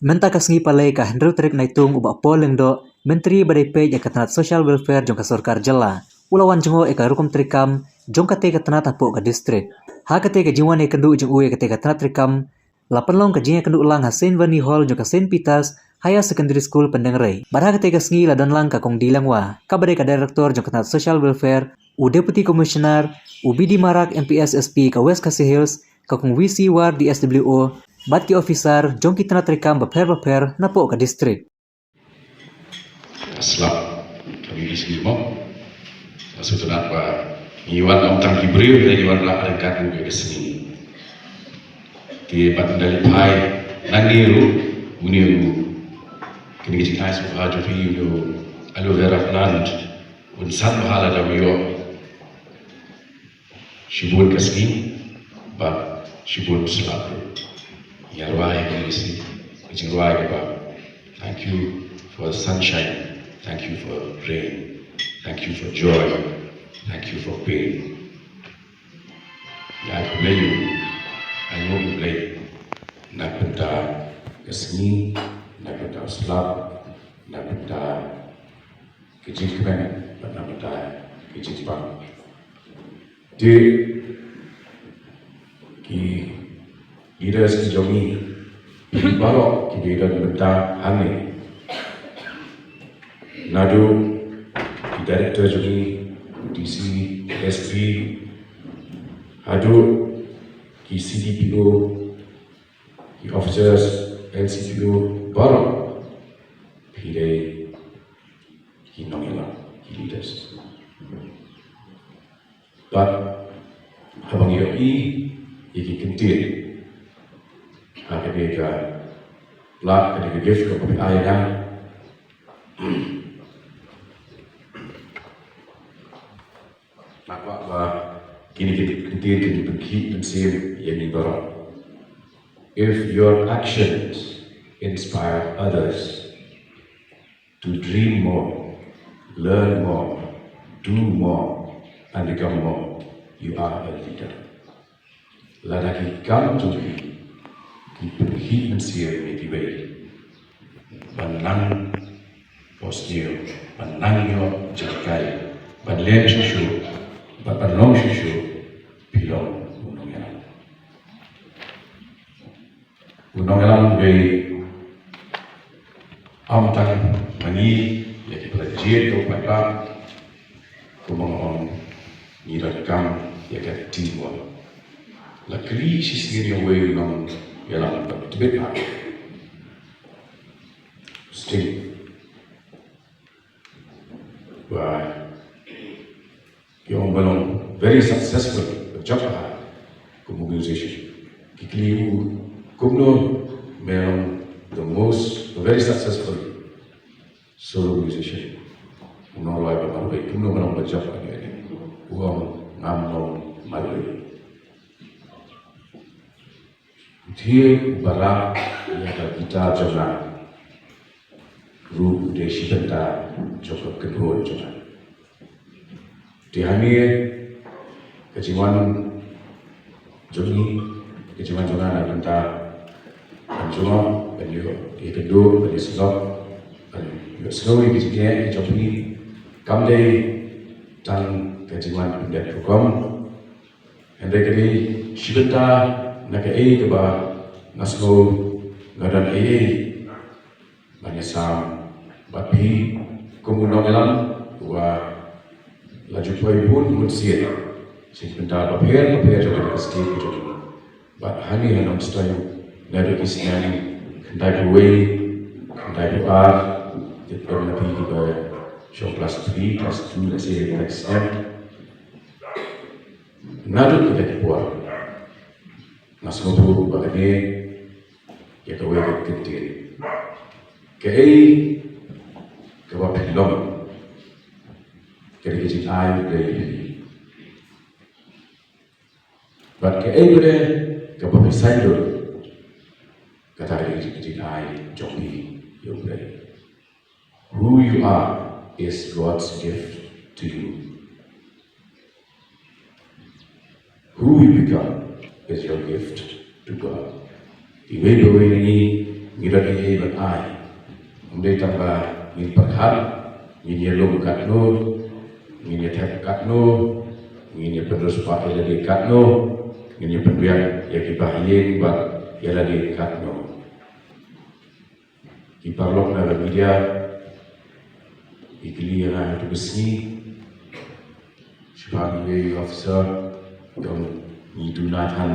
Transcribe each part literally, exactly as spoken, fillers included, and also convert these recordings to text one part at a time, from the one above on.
Mynta ka sngi Palei ka hynriew tarik Naitung u Bah Paul Lyngdoh, Myntri ba dei peit ïa ka tnat Social Welfare jong ka sorkar jylla, u la wan jngoh ïa ka rukom treikam jong kata ka tnat hapoh ka district. Ha kata ka jingwan ïakynduh jong u ïa kata ka tnat treikam, la pynlong ka jingïakynduh lang ha Saint Vernie Hall jong ka Saint Peter's Higher Secondary School Pyndengrei. Bad ha kata ka sngi la don lang ka Kong D. Lyngwa, kaba dei ka Director jong ka tnat Social Welfare, u Deputy Commissioner, u B D Marak, M P S, S P ka West Khasi Hills, ka Kong V C War, D S W O, bad ki officer jong ki tnat treikam bapher bapher napoh ka district. Slap kami di sini mo. Maksud tu nak ba ngi wan ong tang ki briew, ngi wan rak ryngkat ruh ka sini. Ki bat ndali phai nang ni ruh, uni ruh. Kini ki jingai suha jong phi uni ruh. Aloe vera plant, un san bha lada u ïoh shibun ka sngi bad shibun slap ruh. Ïa rwai ka sngi, ka jingrwai kaba: Thank you for sunshine, thank you for rain, thank you for joy, thank you for pain. Ïa khublei ïa u, ainguh ïa u Blei na ka bynta ka sngi, na ka bynta u slap, na ka bynta ka jingkmen bad na ka bynta ka jingpang. Te ki leaders ki jong ngi, ki baroh kiba don bynta hangne, naduh ki director jong ngi, D C, S P, haduh ki C D P O, ki officers, L C P O, baroh phi dei ki nongïalam, ki leaders. Bad haba ngi ïohi ïa ki kyntien, ha kane ka plaque, kane ka gift kaba phi ai ïa nga, nga kwah ba kine ki kyntien kin pynkhih mynsiem ïa ngi baroh. If your actions inspire others to dream more, learn more, do more, and become more, you are a leader. Lada ki kam jong phi ki pynkhih mynsiem ïa kiwei ban nang pos ïa, ban nang ïoh jinghikai, ban leh shuh shuh, ban, ban long shuh shuh, phi long u nongïalam. U nongïalam u dei ym tang ma ngi, ïa ki para jied, ïa u paidbah, kumba nga ong, ngi donkam ïa ka teamwork. La kylli shisien ïa uwei u nongïalam ba tbit ha Sting, ba ki ong ba long very successful, ba jop ha kum u musician. Ki kylli u kumno me long the most, the very successful solo musician. U nongrwai ba marwei, kumno me long ba jop ha kane. U ong ngam long marwei. U thied uba rah ïa ka guitar jong nga ruh u dei shi bynta jong ka kynhun jong nga. Te hangne ka jingwan jong ngi, ka jingwan jong nga na ka bynta ban jngoh, ban ïoh ïakynduh, ban ïasnoh, ban ïohsngew ïa ki jingeh ki jong phi, kam dei tang ka jingwan pyndep rukom. Hynrei ka dei shi bynta na kaei kaba nga sngew nga don eiei ban ïasam bad phi kum u nongïalam uba la ju poi bun bun sien sha ki bynta bapher bapher jong ka state ka jong ngi. Bad hangne ha Nongstoiñ naduh ki snem khyndai phew wei, khyndai phew ar, ki don na phi kiba shong class three, class two, lehse khyndai snem. Naduh kita ki por nga sngewthuh ba kane ïa kawei ka kyntien. Kaei kaba phi long ka dei ka jingai U Blei. Bad kaei kaba phi saiñdur, kata ka dei ka jingai jong phi ïa U Blei. Who you are is God's gift to you. Who you become is your gift to God. Iwei pa iwei na ngi Ngi don ei ei ban ai. Ym dei tang ba ngin pyrkhat, ngin ïalum katno, ngin ïathep katno, ngin ïa pynroi spah ïa lade katno, ngin ïa pynbiang ïa ki bahaïing bad ïa lade katno. Ki paralok na ka media, ki kylli ïa nga ha katu ka sngi, shaphang iwei i officer, ong ngi duna than,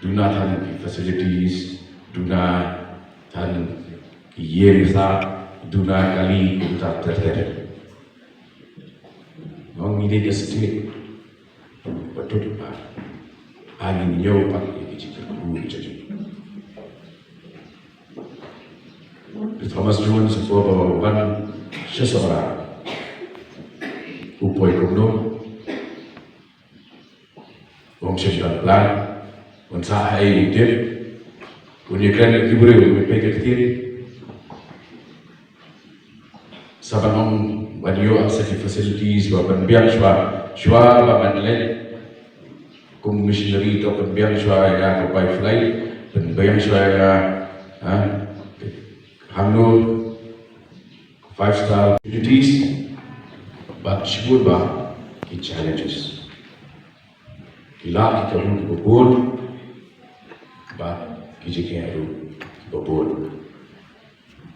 duna than ki facilities, duna than ki ïing sah, duna kali kumta ter ter. Nga ong ngi dei ka state ba tut ba ha ngin ïoh pat ïa ki jingkyrkhu ki jong ngi. Thomas Jones u ong ba wan sha Sohra u poi kumno? U ong sha Sohra, un sa ha ei u tip, un ïakren ïa ki briew, un peit ka ktien. Sa ban ong ban ïoh sa ki facilities ba ban biang shuwa, shuwa ba ban leit kum missionary to ban biang shuwa ïa ka by flight, ban biang shuwa ïa, ha, hangno, five star facilities, bad shibun bah ki challenges. Ki lad ki kabu kiba bun bad ki jingeh ruh kiba bun.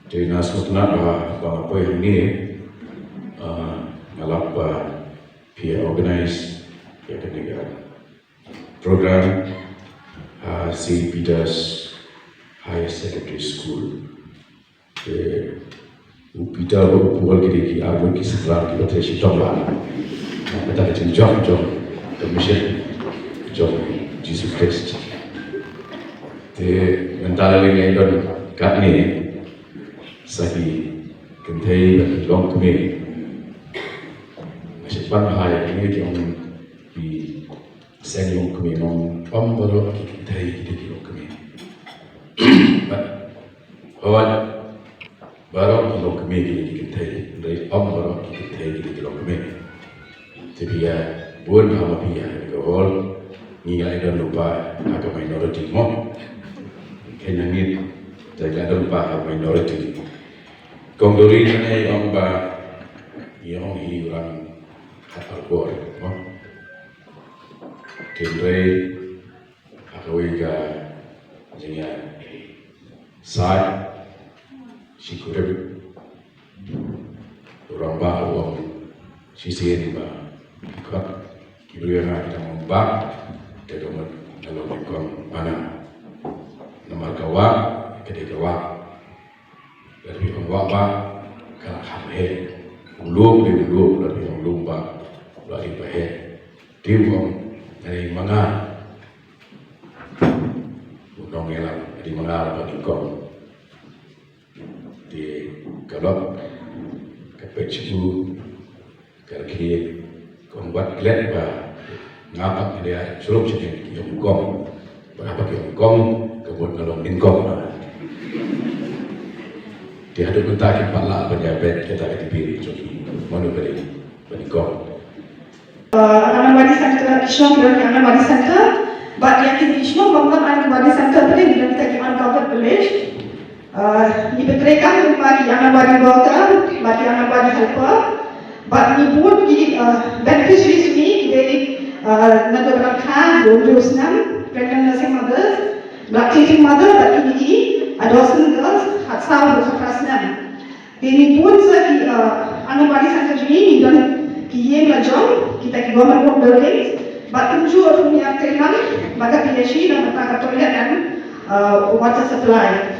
Te nga sngewtynnat ba, ba nga poi hangne, ah, nga lap ba phi ïa organize ïa kane ka program ha Saint Peter's Higher Secondary School. Te u Peter bad u Paul ki dei ki arngut ki synran kiba trei shitom bha. Kata ka jingjop jong ka mission jong Jisu Khrist. Te mynta lei ngi don katne sa ki kynthei bad ki longkmie. Nga sngewbha ïa kine ki ong ki seng longkmie, ong ym baroh ki kynthei ki dei ki longkmie. Bad hooid, baroh ki longkmie ki dei ki kynthei, hynrei ym baroh ki kynthei ki dei ki longkmie. Te phi ïa bun ha ma phi ïa ka hall, ngi la ïa don lypa ha ka minority mo. Kane nga ngeit, te la don lypa ha minority. Kong Doreen ne ong ba ïa ong hi u rang khat ar bor mo. Hynrei ha kawei ka jingïasaid shi kurim u rangbah u ong shisien ba ki khot ki briew ïa nga ki dang ong bah, te ka mut nga long nyngkong ba nga. Namar ka wah ka dei ka wah. Lada phi ong wah bah ka la kham heh. U lum dei u lum, lada phi ong lum bah la dei ba heh. Te u ong nga dei ma nga. U ong ïa la dei ma nga ba nyngkong. Te ka lok ka peit shu ka rkhie, kong wat klet ba nga pat nga dei shurup sha ki ïong kong. Ba nga pat ki ïong kong ka mut nga long nyngkong. Te haduh mynta kim pat lah ban ïa bet kata ka debate jong ki mano ka dei ba nyngkong. Uh, Anganwadi Center, ki shnong ki don ki Anganwadi Center, bad ïa kine ki shnong bym don Anganwadi Center pdeng, ki don kita ki uncovered village. Uh, ngi pyntrei kam lyngba ki Anganwadi worker bad ki Anganwadi helper. Bad ngi bun ki, uh, beneficiaries jong ngi ki dei, uh, naduh ba don kha haduh hynriew snem, pregnant nursing mothers, lactating mother bad kine ki adolescent girls khatsaw haduh khatphra snem. Te ngi bun sa ki, uh, Anganwadi center jong ngi, ngi don ki ïing la jong, kita ki government owned buildings, bad kumjuh ruh ngi ïa trei lang bad ka P H E, namar kata ka toilet and, uh, water supply.